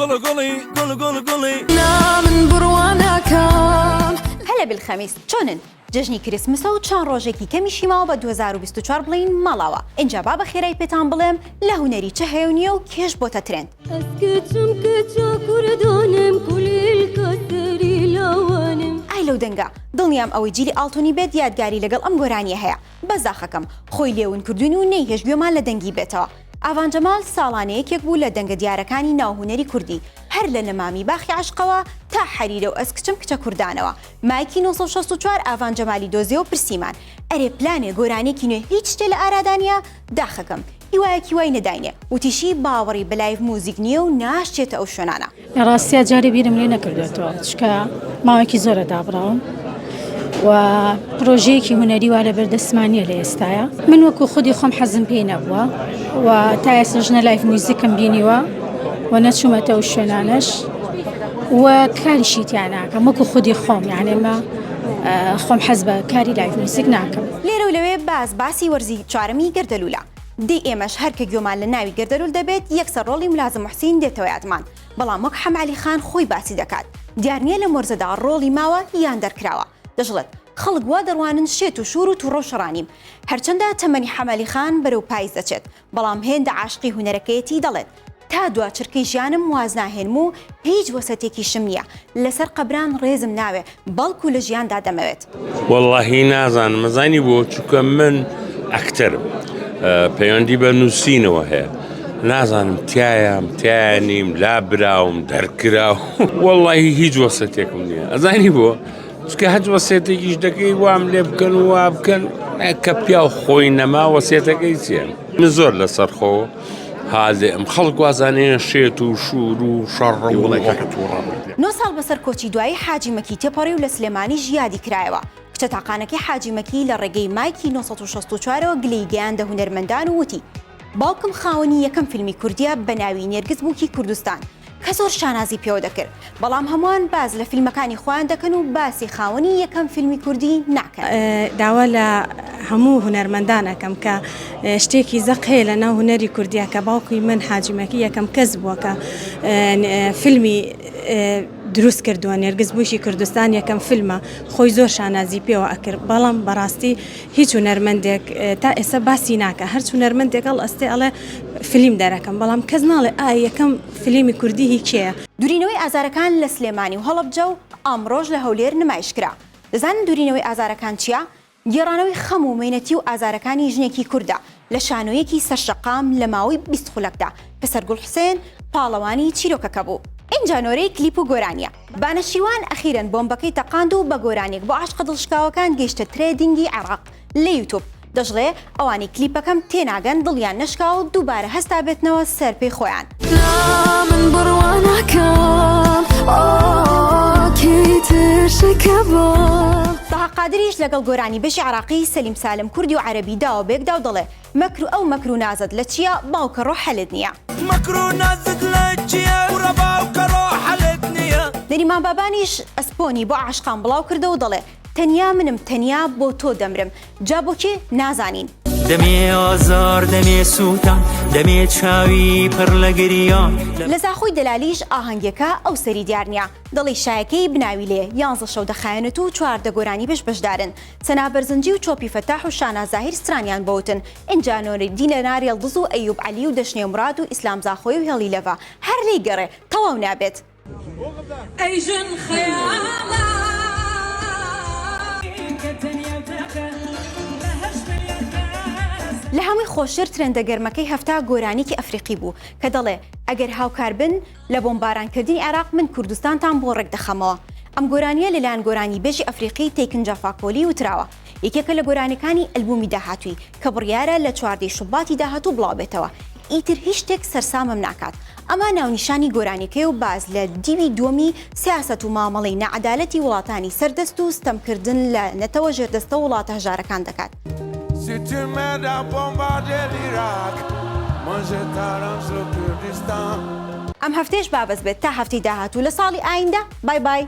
گوڵ گوڵی گوڵ گوڵ گوڵی. نا من بڕوا ناکەم. هەلە بالخەمیس چۆنن؟ جەژنی کریسمسە و چەند ڕۆژێکی کەمیشی ماوە بە 2024 بڵێین ماڵاوا ئینجا با بە خێرای پێتان بڵێم لە هونەری چ هەیە و نییە و کێش بۆتە trend. ئەز کچم کچا کوردانم کولیلکا سەری لاوانم. ئای لەو دەنگە، دڵنیام ئەوەی جیلی ئاڵتونی بێت یادگاری لەگەڵ ئەم گۆرانیە هەیە، بەس داخەکەم خۆی لێ ون کردوین و نەیهێشت گوێمان لە دەنگی بێتەوە. ئاڤان جەمال ساڵانە یەکێک بوو لە دەنگە دیارەکانی ناو هونەری کوردی، هەر لە نەمامی باخی عەشقەوە تا حەریرە و ئەز کچم کچە کوردانەوە. مایکی 964 ئاڤان جەمالی دۆزیەوە پرسیمان ئەرێ پلانێ گۆرانیەکی نوێ هیچ شتێ لە ئارادا نیە؟ داخەکەم هیوایەکی وای نەداینێ وتیشی باوەڕی بە live music نیە و ناشچێتە ئەو شوێنانە. لە ڕاستیا جارێ بیرم لێ نەکردوێتەوە چکە ماوەیەکی زۆرە دابڕاوم و پرۆژەیەکی هونەری وا لەبەر دەستمان نییە لە ئێستاە من وەکو خودی خۆم حەزم پێی نەبووە و تا ئێستاش نە live music م بینیوە و نەچوومەتە ئەو شوێنانەش و کاریشی تیا ناکەم وەکو خودی خۆم یانێ مە خۆم حەز بە کاری live music ناکەم. لێرە و لەوێ باس باسی وەرزی چوارەمی گەردەلوولە. دەی ئێمەش هەر کە گوێمان لە ناوی گەردەلوول دەبێت یەکسەر ڕۆڵی ملازم موحسین دێتەوە یادمان، بەڵام وەک حەمەعەلی خان خۆی باسی دەکات دیار نییە لەم وەرزەدا ڕۆڵی ماوە یان دەرکراوە. دەشڵێت، خەڵک وا دەڕوانن شێت و شوور و توڕە و شەڕانیم. هەرچەندە تەمەنی حەمەعەلی خان بەرەو پایز دەچێت، بەڵام هێندە عاشقی هونەرەکەیەتی دەڵێت، تا دوا چرکەی ژیانم واز ناهێنم و هیچ وەسەتێکیشم نییە، لەسەر قەبران ڕێزم ناوێ، بەڵکو لە ژیاندا دەمەوێت. وەڵاهی نازانم ئەزانی بۆ چونکە من ئەکتەرم پەیوەندی بە نووسینەوە هەیە نازانم تایام تایە نیم لا براوم دەرکراو وەڵاهی هیچ وەسەتێکم نییە ئەزانی بۆ چونکە هەچ وەسێتێکیش دەکەی وام لێ بکەن و وا بکەن کە پیاو خۆی نەما وەسێتەکەی چییە من زۆر لەسەر خۆ هالێم خەڵک وازانێ شێت و شوور و شەڕ و وڵی کاکە تووڕە بوویت. نۆ ساڵ بەسەر کۆچی دوایی حاجی مەکی تێپەڕی و لە سلێمانیش یادی کرایەوە. کچە تاقانەکەی حاجی مەکی لە ڕێگەی مایکی 964 ەوە گلەیی گەیاندە هونەرمەندان و وتی، باوکم خاوەنی یەکەم فیلمی کوردییە بە ناوی نێرگز بووکی کوردستان کە زۆر شانازی پێوە دەکرد، بەڵام هەمووان باس لە فیلمەکانی خۆیان دەکەن و باسی خاوەنی یەکەم فیلمی کوردی ناکەن. داوا لە هەموو هونەرمەندان ئەکەم کە شتێکی زەق هەیە لە ناو هونەری کوردیا کە باوکی من حاجی مەکی یەکەم کەس بووە کە فیلمی دروست کردووە نێرگز بووکی کوردستان یەکەم فیلمە خۆی زۆر شانازی پێوە ئەکرد بەڵام بەڕاستی هیچ هونەرمەندێک تا ئێستا باسی ناکە هەرچ هونەرمەندێک هەڵ ئەستێ ئەڵێ فلیم دەرەکەم بەڵام کەس ناڵێ ئا یەکەم فلیمی کوردی هی کێیە؟ دورینەوەی ئازارەکان لە سلێمانی و هەڵەبجە و ئەمڕۆش لە هەولێر نمایش کرا. دەزانن دورینەوەی ئازارەکان چیە؟ گێڕانەوەی خەم و مەینەتی و ئازارەکانی ژنێکی کوردە لە شانۆیەکی سەر شەقام لە ماوەی 20 خولەکدا کە سەرگوڵ حوسێن پاڵەوانی چیرۆکەکە بوو. ئینجا نۆرەی کلیپ و گۆرانیە. بانە شیوان ئەخیرەن بۆمبەکەی تەقاند و بە گۆرانیەک بۆ عاشقە دڵشکاوەکان گەیشتە trending ی عێڕاق لە یوتوب. دەشڵێ، ئەوانەی کلیپەکەم تێناگەن دڵیان نەشکاوە و دووبارە هەستابێتنەوە سەر پێی خۆیان. نا من بڕوا ناکەم ئا کێی تر شەکەبم. تەها قادریش لەگەڵ گۆرانیبێژی عێراقی سەلیم سالم کوردی و عەرەبی داوە بەیەکدا و دەڵێ، مەکر و ئەو مەکر و نازت لە چییە باوکە ڕۆ حەلت نییە. مەکر و نازت لە چییە کورە باوکە ڕۆ حەلت نییە. نەریمان بابانیش ئەسپۆنی بۆ عاشقان بڵاو کردەوە و دەڵێ، تەنیا منم تەنیا بۆ تۆ دەمرم جا بۆ کێ نازانین. دەمێ ئازار دەمێ سووتان دەمێ چاوی پڕ لە گریان. لە زاخۆی دەلالیش ئاهەنگێکە ئەو سەری دیار نیە دەڵێی شایەکەی بناوی لێ یانزە شەو دەخایەنێت و 14 گۆرانیبێژ بەشدارن سەنا بەرزنجی و چۆپی فەتاح و شاناز زاهیر سترانیان بۆ وتن ئینجا نۆرەی دینار یەڵدز و ئەیوب عەلی و دەشنێ موراد و ئیسلام زاخۆی و هێڵی لەڤە هەر لێی گەڕێ تەواو نابێت. ئەی ژن خەیاڵە لە هەمووی خۆشتر trend ە گەرمەکەی هەفتە گۆرانیکی ئەفریقی بوو کە دەڵێ ئەگەر هاوکار بن لە بۆمبارانکردنی عێراق من کوردستانتان بۆ ڕێک دەخەمەوە ئەم گۆرانیە لەلایەن گۆرانیبێژی ئەفریقی تەیکن جافاکۆلی وتراوە یەکێکە لە گۆرانیەکانی ئەلبومی داهاتووی کە بڕیارە لە چواردەی شوباتی داهاتوو بڵاوبێتەوە، ئیتر هیچ شتێک سەرسامم ناکات. ئەمە ناونیشانی گۆرانیەکەیە و باس لە دیوی دووەمی سیاسەت و مامەڵەی ناعەدالەتی وڵاتانی سەردەست و ستەمکردن لە نەتەوە ژێردەستە و وڵاتە هەژارەکان دەکات. ئەم هەفتەیەش با بەس بێت تا هەفتەی داهاتوو لە ساڵی ئایندە بای بای.